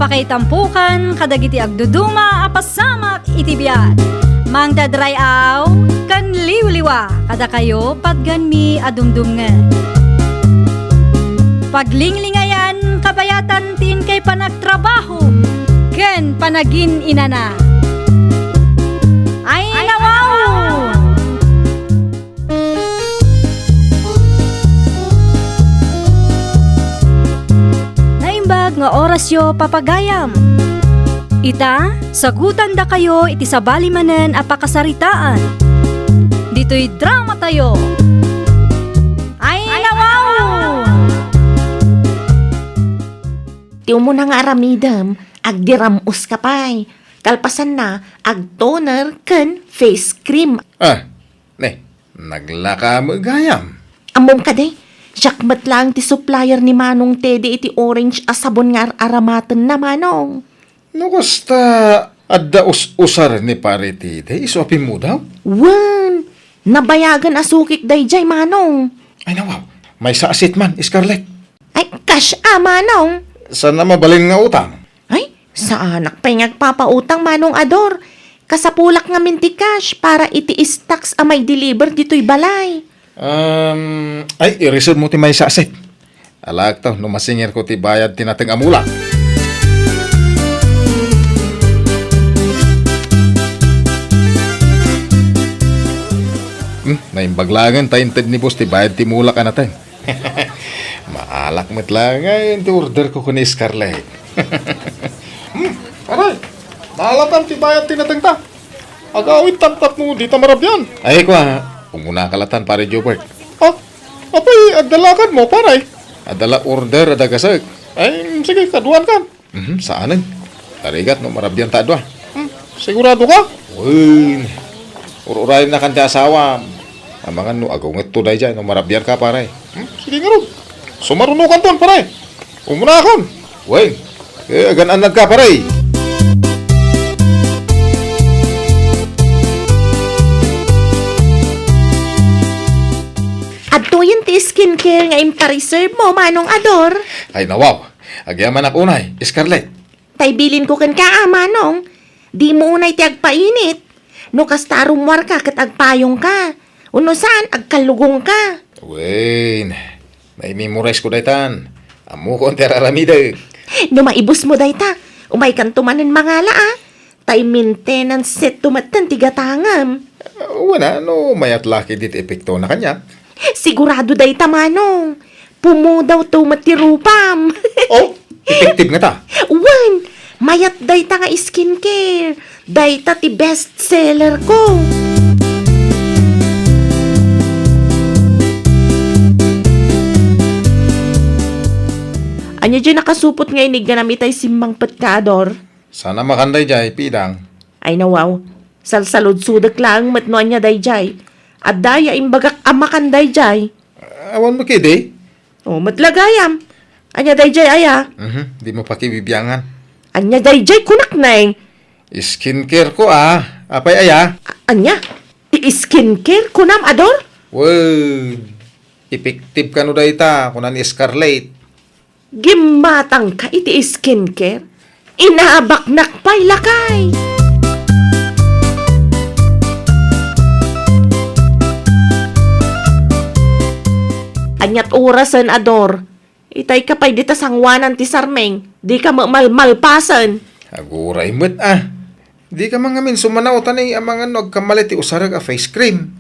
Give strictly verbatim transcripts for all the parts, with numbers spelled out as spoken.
Pakaitampokan kadagiti agduduma a pasamak iti biag. Mangted ray-aw ken liwliwa kadakayo patganmi a dumdumngeg. Paglinglingayan kabayatan ti inkay panagtrabaho ken panagin-inana. Ay, nawaw! Naimbag nga orasyo, papagayam. Ita, sagutandakayo iti sabali manen a pakasaritaan. Ditoy dramatayo. Ay, nawaw! Ti umuna nga aramidem, agdiram-os ka pay. Kalpasanna, agtoner ken face cream. Ah, ne, naglaka met gayam. Ammom kadi, siak met laeng ti supplier ni Manong Teddy iti orange a sabon nga ar-aramatenna, Manong. No kasta, adda us-usar ni Pare Teddy, isu a pimmudaw? Wen, nabayagen a sukik daydiay, Manong. Ay, nawaw, maysa a set man, Scarlett. Ay, cash a, Manong. Saan a mabalin nga utang? Ay, saanak pay nga agpapautang, Manong Ador. Kasapulak ngamin ti cash para iti stocks a maideliver ditoy balay. Um, ay, irisem mo ti maysa a set. Alaekto no masingirko ti bayad ti nateng a mulak. Hmm, naimbag laengen ta inted ni boss ti bayad ti mulak a nateng. Maalak met laengen ti order ko ken ni Scarlett. Hmm, pare, naalatan ti bayad ti natengta. Agawid tapno dita marabian. Ay, kua, umuna ka latan, Pare Jobert. Ah, apay, agdalakad mo, pare? Adala order a dagasek. Ay, sige, kaduan kan. Mhm, saanen. Tarigat no marabian ta dua. Hmm, sigurado ka? Wen. Ur-urayen na kan ti asawam. Amangan no agaw ngetto daydiay no marabian ka, pare. Hmm, sige ngarud. Sumarunokan ton, pare. Umuna akon. Wen. Eh, agan-annag ka, pare. Adtoyen ti skincare nga impareserve mo, Manong Ador. Ay, nawaw. Agyamanak unay, Scarlett. Tay bilinko kenka, a, Manong. Dimo unay ti agpainit. No kasta a rummuarka ket agpayongka. Wenno saan, agkallugongka. Wen, naimemorize ko daytan. Ammokon ti ar-aramidek. No maibusmo dayta, umaykanto manen mangala, a. Tay maintenance setto metten ti gatangem. Wen a, no mayat la ketdi ti epektona kaniak. Sigurado dayta, Manong. Pumudawto met ti rupam. Oh, effective ngata. Wen, mayat dayta nga skincare. Dayta ti best seller ko. Ania diay nakasupot nga inigganam itay simmangpetka, Ador? Saan a makan daydiay, Pidang. Ay, nawaw. Salsaludsodek laeng met no ania daydiay. Adda aya imbagak a makan daydiay. Awan mo kidi? O, met la gayam. Ania daydiay aya? Mhm, di mo pakibibiangan. Ania daydiay kunak, Neng? Skincare ko, a. Apay aya? A-, ania? Ti skincare kunam, Ador? Wen, effective kano dayta, kuna ni Scarlett. Gimmatangka iti skincare? Inabaknak pay, lakay! Aniat orasen, Ador? Itayka pay dita sangoanan ti sarming, dika malmalpasen. Aguray met, a. Dika man ngamin sumanaw ta naiamangan no agkamali ti usarek a face cream.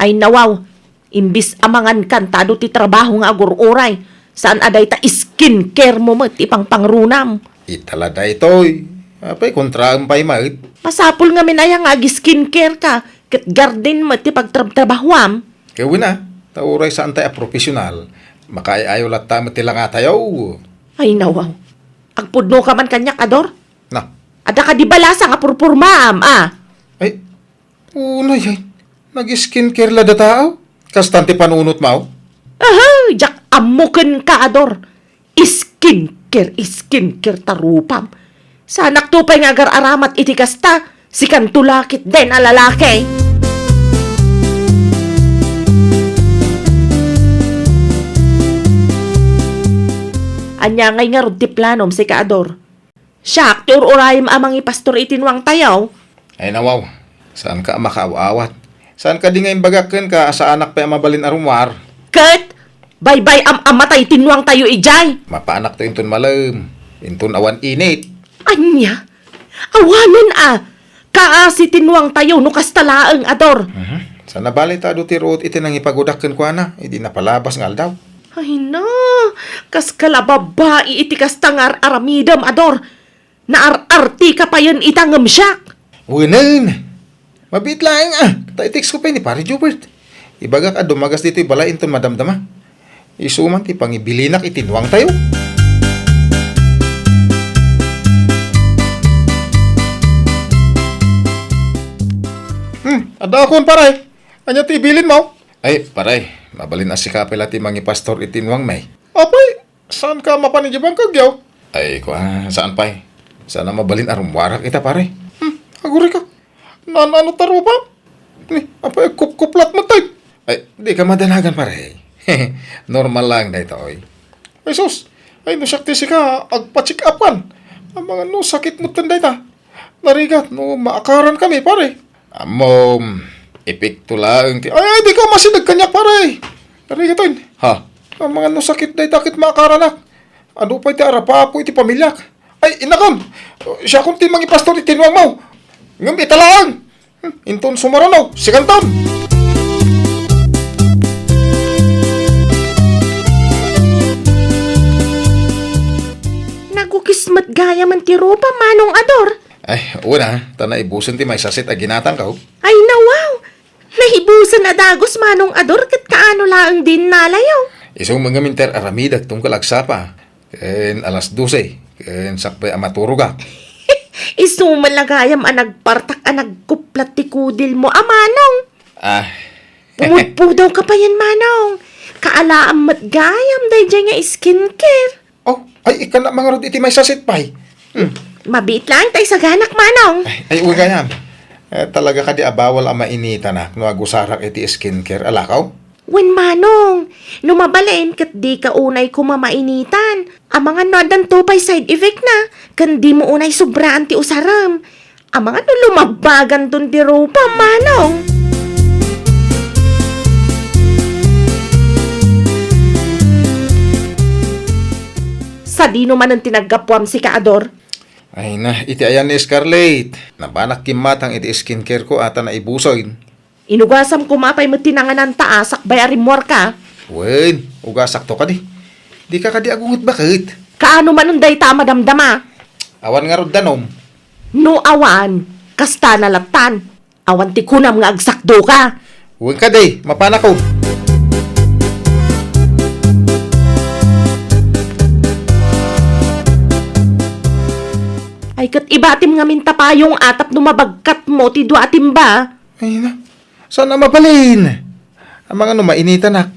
Ay, nawaw, imbis a mangankan ta adu ti trabaho nga agur-uray, saan a dayta skincare mo met ti pangpangrunam. Ita la daytoy. Apay, kontraem pay met. Masapul ngamin aya nga ag-skincare ka, ket garden met ti pagtrabtrabahoam. Ket wen a, ta uray saantay a profesional, makaay-ayo latta met ti langatayo. Ay, nawaw. Agpudnoka man kaniak, Ador? Na. Adda kadi balasa nga purpurmaam, a? Ay, unay, ay. Nag-skincare la data, aw? Kastan ti panunotmo? Aha, diak ammo kenka, Ador. Skincare, skincare ta rupam. Saanakto pay nga agar-aramat iti kasta, sikanto la ketdin a lalaki. Ania ngay ngarud ti planom, sika, Ador? Siak ti ur-urayem a mangipastor iti nuangtayo. Ay, nawaw. Saanka a makaaw-awat. Saan kadi nga imbagak kenka a saanak pay a mabalin a rummuar? Ket baybay-am a matay ti nuangtayo idiay. Mapaanakto inton malem, inton awan init. Ania? Awanen a! Kaasi ti nuangtayo no kasta laeng, Ador. Mhm. Saan a bale ta adu ti ruot iti nangipagudak kenkuana idi napalabas nga aldaw. Ay na, kas ka la babbai iti kasta nga ar-aramidem, Ador. Naar-arti ka payen ita ngem siak. Wenen! Mabiit laeng a, ta i-text ko pay ni Pare Jobert. Ibagak a dumagas ditoy balay inton madamdama. Isu man ti pangibilinak iti nuangtayo. Hmm, adda akon, pare. Ania ti ibilin mo? Ay, pare, mabalin a sika pay la ti mangipastor iti nuang, may. Apay, saan ka mapan idiay bangkag, yaw? Ay, kua, saan pay? Saan a mabalin a rummuarak ita, pare? Hmm, aguri ka. Naan-ano ta rupa? Ni, apay, kupkuplat mo, tay? Ay, di ka madanagan, pare. Normal lang daytoy. Ay, sus! Ay, no siak ti sika, agpa-check up kan. Amangan no sakit mo ten dayta. Narigat no maakaran kami, pare. Ammom, epekto laeng ti, ay, ay, di ka masideg kaniak, pare. Narigat, oy. Ha? Amangan no sakit dayta ket maakaranak. Adu pay ti arapapo iti pamiliak. Ay, inakon! Siakon ti mangipastor iti nuangmo. Ngem ita laeng. Hmm, inton sumaruno, sikanton. Nagukis met gayam ti rupa, Manong Ador. Ay, una, ta naibusen ti maysasit a ginatangko. Ay, nawaw! Naibusen a dagus, Manong Ador, ket kaano laeng diay innalayo? Isu met ngem inter-aramidek tunggal agsapa. Ken alas dose, ken sakbay a maturogak. Isu met la gayam a nagpartak a nagkuplat ti kudilmo a, Manong. Ah. Pumudpudaw ka payen, Manong. Kaalaam met gayam daydiay nga skincare. Oh, ay, ikana mangarud iti maysasit pay. Hmm. Mabiit laeng ta isaganak, Manong. Ay, ay, uy, gayam. Eh, talaga kadi a bawal a mainitanak no agusarak iti skincare, alakaw? Wen, Manong, no mabalin ket dika unay koma mainitan. Amangan no addanto pay side effect na, ken dimo unay sobraan ti usarem. Amangan no lumabbaganton ti rupa, Manong. Sadino manen ti naggapuam, sika, Ador? Ay na, iti ayan ni Scarlett. Nabanak kimmatang iti skincare ko a ta naibusen. Inugasam koma pay met ti nangananta a sakbay a rimmuarka. Wen, ugasakto kadi. Dika kadi agunget baket. Kaano manen dayta a madamdama? Awan ngarud danom. No awan, kasta na lattan. Awan ti kunam nga agsakdoka. Wen kadi, mapanakon. Ay, ket ibatim ngamin ta payong a tapno mabagkatmo ti dua a timba. Ay na, saan a mabalin? Amangan no mainitanak.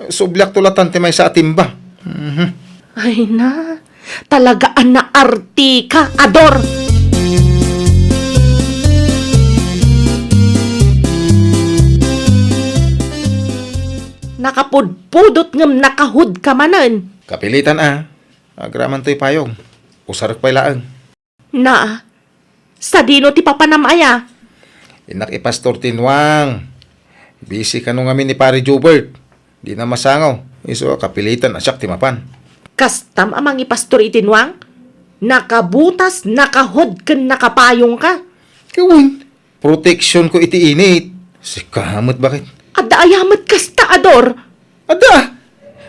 Subliakto latan ti maysa a timba. Mhm. Ay na, talaga a naarti ka, Ador! Nakapudpudot ngem nakahud ka manen. Kapilitan a. Agraman toy payong. Usarek pay laeng. Na, sadino ti papanam aya? Innak ipastor ti nuang. Busy kano ngamin ni Pare Jobert. Dina masango. Isu a kapilitan a siak ti mapan. Kastam a mangipastor iti nuang? Nakabutas, nakahud, ken nakapayong ka. Kawen, protection ko iti init. Sika met baket. Adda aya met kasta, Ador? Adda!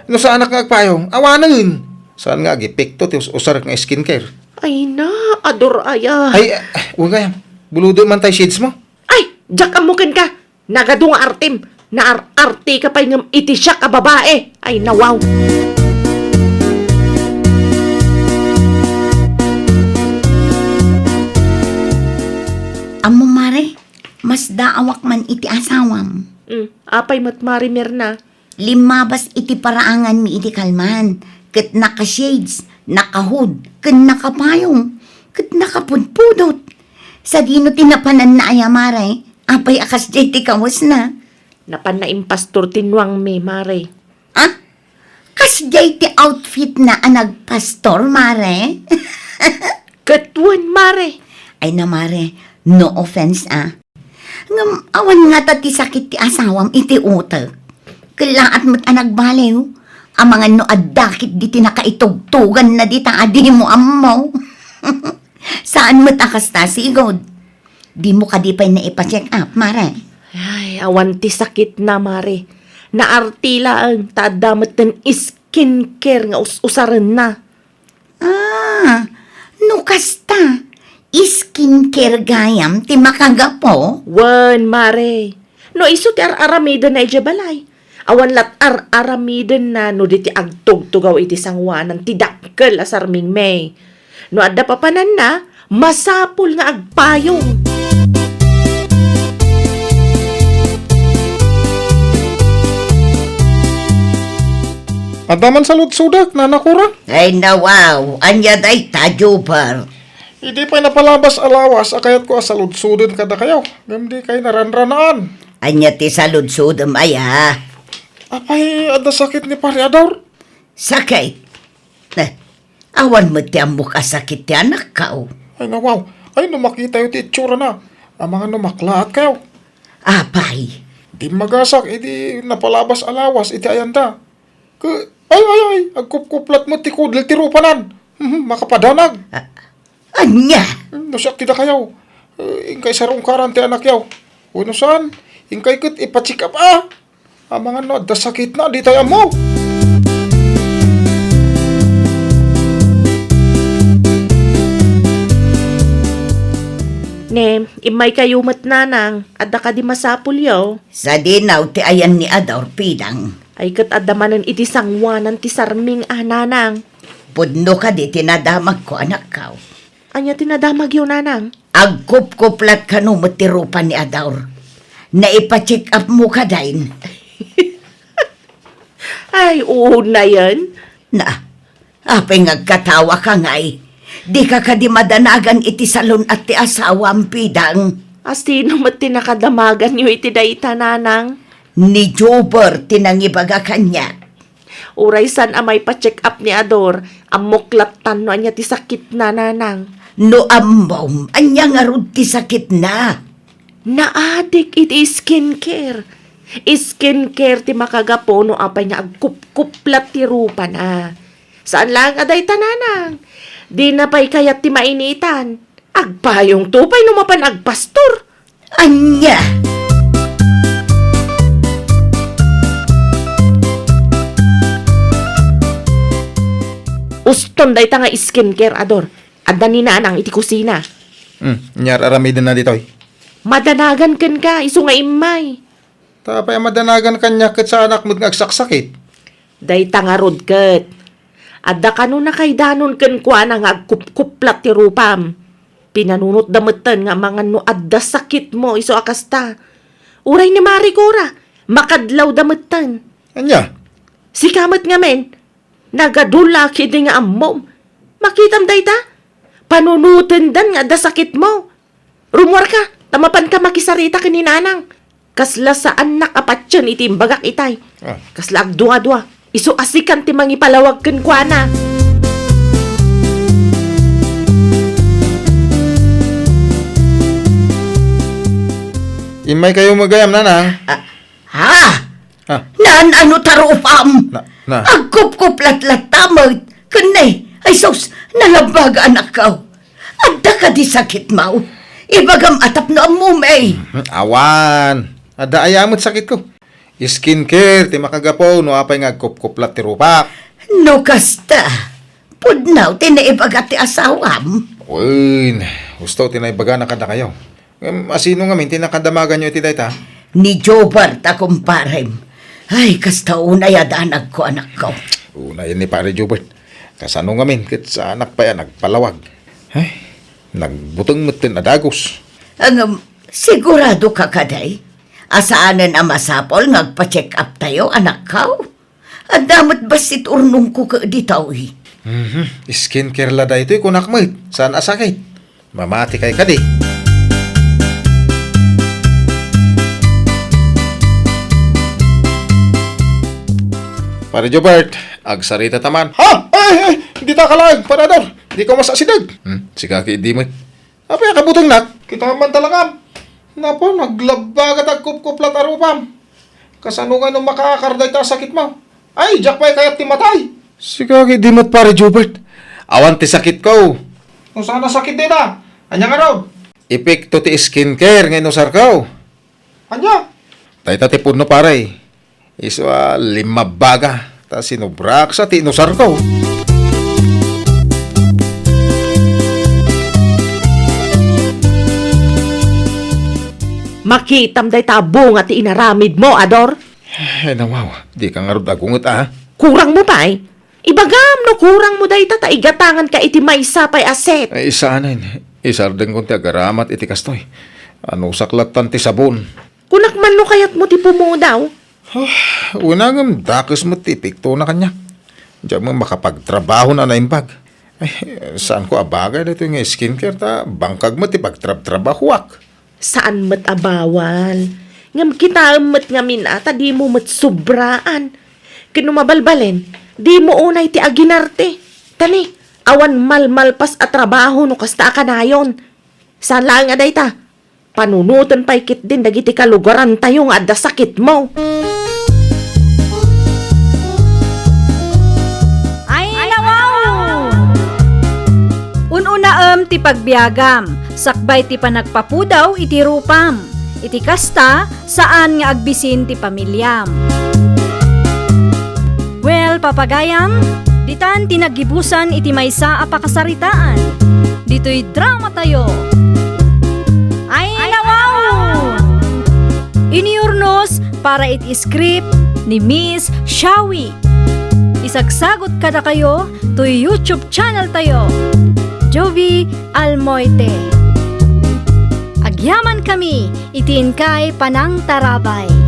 No saanak nga agpayong, awanen! Saan nga agepekto ti us-, usarek nga skincare? Ay na, Ador aya. Ay, ah, wen gayam. Buludo man tay shades mo. Ay, diak ammo kenka. Nagadu nga artem. Naar-arte ka pay ngem iti siak a babae. Ay, nawaw. Ammo, mare, masdaawak man iti asawam. Mm, apay met, Mare Mirna? Limmabas iti paraanganmi iti kalman, ket naka-shades, naka-hood, ken nakapayong, ket nakapudpudot. Sadino ti napananna aya, mare? Apay a kasdiay ti kawesna? Napanna impastor ti nuangmi, mare. Ah? Kasdiay ti outfitna a nagpastor, mare? Ket wen, mare. Ay na, mare, no offense, ah. Ngem awan ngata ti sakit ti asawam iti utek. Kellaat met a nagbaliw. Amangan no adda ketdi ti nakaitugtuganna dita a dimo ammo. Saan met a kasta, sigud. Dimo kadi pay naipa-check up, mare? Ay, awan ti sakitna, mare. Naarti laeng ta adda metten skincare nga us-usarenna. Ah, no kasta, skincare gayam ti makagapu? Wen, mare. No isu ti ar-aramidenna idiay balay, awan lat ar-aramidenna no di ti agtugtugaw iti sangoanan ti dakkel a sarmingming. No adda papananna, masapul nga agpayong. Adda man saludsodek, Nana Cora? Ay, nawaw. Ania dayta, Jobert? Idi pay napalabas a lawas a kayatko a saludsoden kadakayo, ngem dikay naranranaan. Ania ti saludsodem aya? Apay, adda sakit ni Pare Ador? Sakit? Eh, awan met ti ammok a sakit ti anakko. Ay, nawaw. Ay, no makitayo ti itsurana. Amangan no maklaat kayo. Apay? Dimmagasak idi napalabas a lawas iti ayanda. Ke-, ay, ay, ay, agkupkuplat met ti kudel ti rupanan. Mhm, makapadanag. A-, ania? No siak ti dakayo, eh, inkay sarungkaran ti anakyo. Wenno saan, inkay ket ipa-check up, a. Amangan no adda sakitna, ditay ammo. Ne, immay kayo met, nanang, adda kadi masapulyo? Sadinaw ti ayan ni Ador, Pidang. Ay, ket adda manen iti sangoanan ti sarming a, nanang. Pudno kadi ti nadamagko, anakko. Ania ti nadamagyo, nanang? Agkupkuplat kano met ti rupa ni Ador. Naipa-check up mo kadayn? Ay, unayen. Na, apay nga agkatawa ka ngay? Dika kadi madanagan iti salon-at ti asawam, Pidang? A, sino met ti nakadamaganyo iti dayta, nanang? Ni Jobert ti nangibaga kaniak. Uray saan a maipa-check up ni Ador, ammok lattan no ania ti sakitna, nanang. No ammom, ania ngarud ti sakitna? Naadik iti skincare. Skincare ti makagapu no apay nga agkupkuplat ti rupana. Saan laeng a dayta, nanang. Dina pay kayat ti mainitan. Agpayongto pay no mapan agpastor. Ania? Uston dayta nga skincare, Ador. Adda ni nanang iti kusina. Hmm, ania ar-aramidenna ditoy? Madanagan kenka, isu nga immay. Ta apay a madanagan kaniak ket saanak met nga agsaksakit? Dayta ngarud ket, adda kano nakaidanon kenkuana nga agkupkuplat ti rupam. Pinanunotda metten nga amangan no adda sakitmo isu a kasta. Uray ni Mari Cora, makadlawda metten. Ania? Sika met ngamin, nagadullak idi nga ammom. Makitam dayta? Panunotendan nga adda sakitmo. Rummuarka, ta mapanka makisarita ken ni nanang. Kasla saannak a patien iti imbagak itay. Ah. Kasla agduadua. Isu a sikan ti mangipalawag kenkuana. Immaykayo met gayam, nanang. Ah, ha? Ah. Naan-ano ta rupam? Na, na. Agkupkuplatlatta met. Ken ne, ay sus, nalabag anakko. Adda kadi sakitmo? Ibagam a tapno ammom, eh. Hmm, awan. Adda aya met sakitko. Skincare ti makagapu no apay nga agkupkuplat ti rupak. No kasta, pudno ti naibaga ti asawam. Wen, husto ti naibagana kadakayo. Ngem, asino ngamin ti nakadamaganyo iti dayta? Ni Jobert a kumparem. Ay, kasta unay a danagko, anakko. Unayen ni Pare Jobert. Kasano ngamin ket saanak pay a nagpalawag? Ay, nagbuteng metten a dagus. Ngem, sigurado ka kadi a saanen a masapul nga agpa-check up tayo, anakko? Adda met bassit urnongko ket ditoy. Mhm. Skincare la daytoy, kunak met. Saan a sakit? Mamatikay kadi. Pare Jobert, agsarita ta man. Ha? Ay, ay, dita ka laeng, Pare Ador. Dika masasideg. Hmm, sika ki idi met. Apay a kabutengnak? Kita man talakam. Napo, naglabbagat agkupkuplat a rupam. Kasano nga no makaakar dayta a sakitmo? Ay, diak pay kayat ti matay. Sika ki idi met, Pare Jubert. Awan ti sakitko. No saan a sakit dayta? Ania ngarud? Epekto ti skincare nga inusarko. Ania? Dayta ti pudno, pare. Isu a limmabbaga, ta sinubrak sa ti inusarko. Makitam dayta a bunga ti inaramidmo, Ador? Ay, nawaw, dika ngarud agunget, a? Kurangmo pay? Ibagam no kurangmo dayta ta igatanganka iti maysa pay a set. Ay, saanen. Isardengkon ti agaramat iti kastoy. Anusak lattan ti sabon. Kunak man no kayatmo ti pumudaw? Ah, una ngem dakes met ti epektona kaniak. Diak met makapagtrabaho a naimbag. Ay, saanko a bagay daytoy nga skincare ta bangkag met ti pagtrabtrabahoak. Saan met a bawal. Ngem kitaem met ngamin a ta dimo met sobraan. Ken no mabalbalen, dimo unay ti aginarte. Ta ni, awan malmalpas a trabaho no kasta a kanayon. Saan laeng a dayta, panunoten pay ketdin dagiti kalugarantayo nga adda sakitmo. Ay, nawaw! Un-unaem ti pagbiagam, sakbay ti panagpapudaw iti rupam. Iti kasta, saan nga agbisin ti pamiliam. Well, papagayam, ditan ti naggibusan iti maysa a pakasaritaan. Ditoy dramatayo. Ay, nawaw! Inurnos para iti script ni Miss Shawi. Isagsagot kadakayo toy YouTube channel tayo, Jovi Almoite. Agyaman kami iti inkay panangtarabay.